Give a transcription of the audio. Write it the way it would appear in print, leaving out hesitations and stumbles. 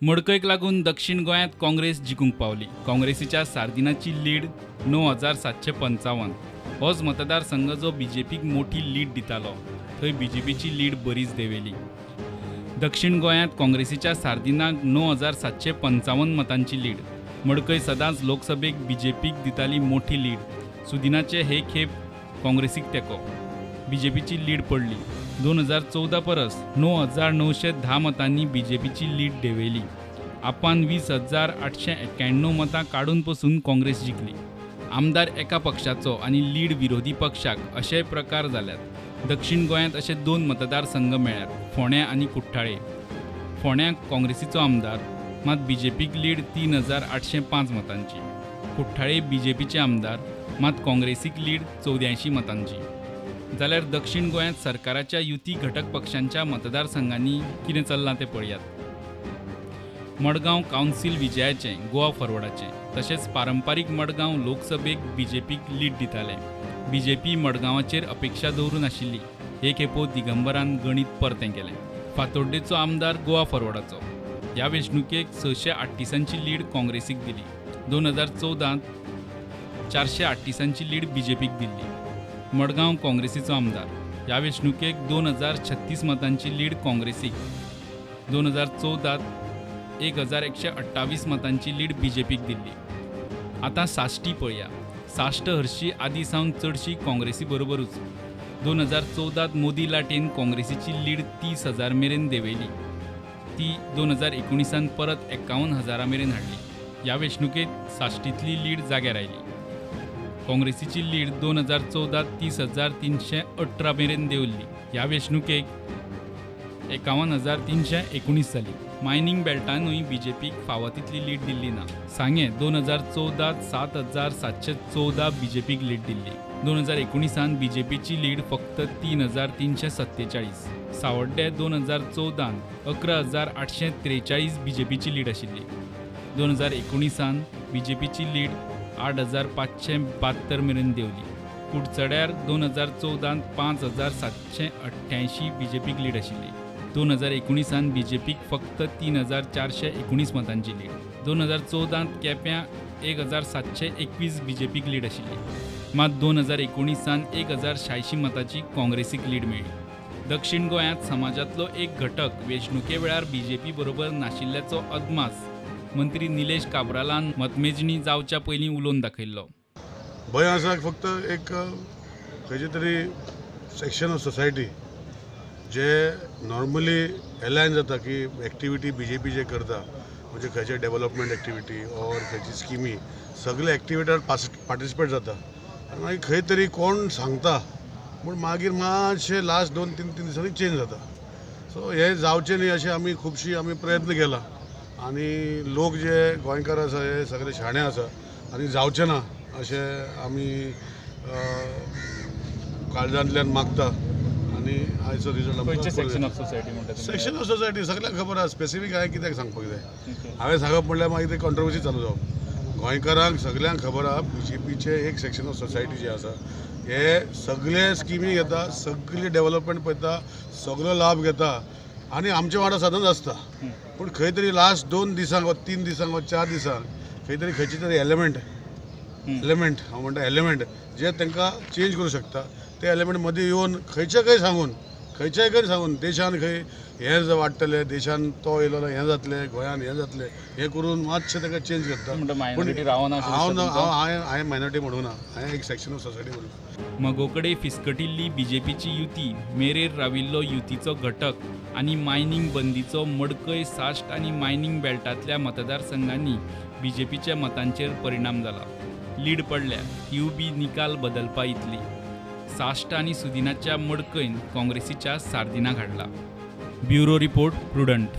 मडकयक लागून दक्षिण गोंयांत काँग्रेस जिखूंक पावली. काँग्रेसीच्या सार्दिनाची लीड 9755. होच मतदारसंघ जो बीजेपीक मोठी लीड दितालो थंय बीजेपीची लीड बरीच देंवली. दक्षिण गोंयांत काँग्रेसीच्या सार्दिनाक 9755 मतांची लीड. मडकय सदांच लोकसभेक बीजेपीक दिताली मोठी लीड. सुदिनाचे हे खेप काँग्रेसीक तेंको. बीजेपीची लीड पडली. 2014 परस 9910 मतांनी बीजेपीची लीड देंवयली. आपान 20,891 मतां काडून पसून काँग्रेस जिखली. आमदार एका पक्षाचो आनी लीड विरोधी पक्षाक अशेय प्रकार जाल्यात. दक्षिण गोंयांत अशे 2 मतदारसंघ मेळ्ळ्यात, फोंड्या आनी कुठ्ठाळे. फोंड्या काँग्रेसीचो आमदार, मात बीजेपीक लीड 3805 मतांची. कुठ्ठाळे बीजेपीचे आमदार, मात काँग्रेसीक लीड 84 मतांची. जाल्यार दक्षिण गोंयांत सरकाराच्या युती घटक पक्षांच्या मतदारसंघांनी कितें चल्लां तें पळयात. मडगांव कावन्सील विजयाचें गोवा फॉरवर्डाचें, तशेंच पारंपारीक मडगांव लोकसभेक बीजेपीक लीड दितालें. बीजेपी मडगांवाचेर अपेक्षा दवरून आशिल्ली. हे खेपो दिगंबरान गणीत परतें केलें. फातोड्डेचो आमदार गोवा फॉरवर्डाचो. ह्या वेंचणुकेक 638 लीड काँग्रेसीक दिली. 2014 438 लीड बीजेपीक दिल्ली. मडगांव काँग्रेसीचो आमदार. ह्या वेंचणुकेक 2036 मतांची लीड काँग्रेसीक. 2014 1128 मतांची लीड बीजेपीक दिल्ली. आतां साश्टी पळया. साश्ट हरशी आदी सावन चडशी काँग्रेसी बरोबरूच. 2014 मोदी लाटेन काँग्रेसीची लीड 30,000 मेरेन देंवयली. ती 2019 परत 51,000 मेरेन हाडली. ह्या वेंचणुकेंत साश्टींतली लीड जाग्यार आयली. काँग्रेसीची लीड 2014 30,318 मेरेन देंवली. ह्या वेंचणुकेक 51,319 जाली. मायनिंग बेल्टानूय बीजेपीक फावो तितली लीड दिल्ली ना. सांगें 2014 7,714 बीजेपीक लीड दिल्ली. 2019 बीजेपीची लीड फक्त 3,347. सावड्डे 2014 11,843 बीजेपीची लीड आशिल्ली. 2019 बीजेपीची लीड 8,572 मेरेन देंवली. कुडचड्यार 2014 5,788 बीजेपीक लीड आशिल्ली. 2019 बीजेपीक फक्त 3,419 मतांची लीड. 2014 केप्यां 1,721 बीजेपीक लीड आशिल्ली. मात 2019 1,086 मतांची काँग्रेसीक लीड मेळ्ळी. दक्षिण गोंयांत समाजांतलो एक घटक वेंचणुके वेळार बीजेपी बरोबर नाशिल्ल्याचो अदमास मंत्री निलेश काब्रालान मतमेजणी जावच्या पयलीं उलोवन दाखयल्लो. भंय आसा फक्त एक खंयचे तरी सेक्शन ऑफ सोसायटी जे नॉर्मली एलायन जाता की एक्टिविटी बीजेपी जे करता, म्हणजे खंयचे डेवलपमेंट एक्टिविटी ऑर खंयची स्किमी, सगळे एक्टिविटीर पार्टिसिपेट जाता आनी मागीर खंय तरी कोण सांगता पूण मागीर मातशें लास्ट 2-3 दिसांनी चेंज जाता. सो हें जावचें न्ही अशें आमी खुबशी आमी प्रयत्न केला आनी लोक जे गोंयकार आसा हे सगळे शाणे आसा आनी जावचें ना अशें आमी काळजांतल्यान मागता. आनी आयचो रिजल्ट सेक्शन ऑफ सोसायटी म्हणटा, सेक्शन ऑफ सोसायटी सगळ्यांक खबर आसा. स्पेसिफीक हांवें कित्याक सांगपाक जाय, हांवें सांगप म्हणल्यार मागीर ते कॉन्ट्रोवर्सी चालू जावप. गोंयकारांक सगळ्यांक खबर आसा बीजेपीचे एक सेक्शन ऑफ सोसायटी जे आसा हे सगळे स्किमी घेता, सगळे डेवलपमेंट पळयता, सगळो लाभ घेता आनी आमचे वांगडा सदांच आसता. पूण खंय तरी लास्ट 2 दिसांक वा 3 दिसांक वा 4 दिसांक खंय तरी खंयची तरी एलिमेंट हांव म्हणटा एलिमेंट जे तांकां चेंज करूं शकता, ते एलिमेंट मदीं येवन खंयच्या खंय सांगून देशान खंय हें वाडटलें, देशान तो येयलो हें जातलें, गोंयान हें जातलें, हें करून मातशें ताका चेंज करता. हांव हांवें मायनॉरिटी म्हणूं ना, हांवें एक सेक्शन ऑफ सोसायटी म्हणूं. मगोकडे फिसकटिल्ली बीजेपीची युती, मेरेर राविल्लो युतीचो घटक आनी मायनिंग बंदीचो मडकय साश्ट आनी मायनिंग बेल्टांतल्या मतदारसंघांनी बीजेपीच्या मतांचेर परिणाम जाला. लीड पडल्या तीव बी निकाल बदलपा इतली. साश्ट आनी सुदिनाच्या मडकयन काँग्रेसीच्या सार्दिनाक हाडला. Bureau report, Prudent.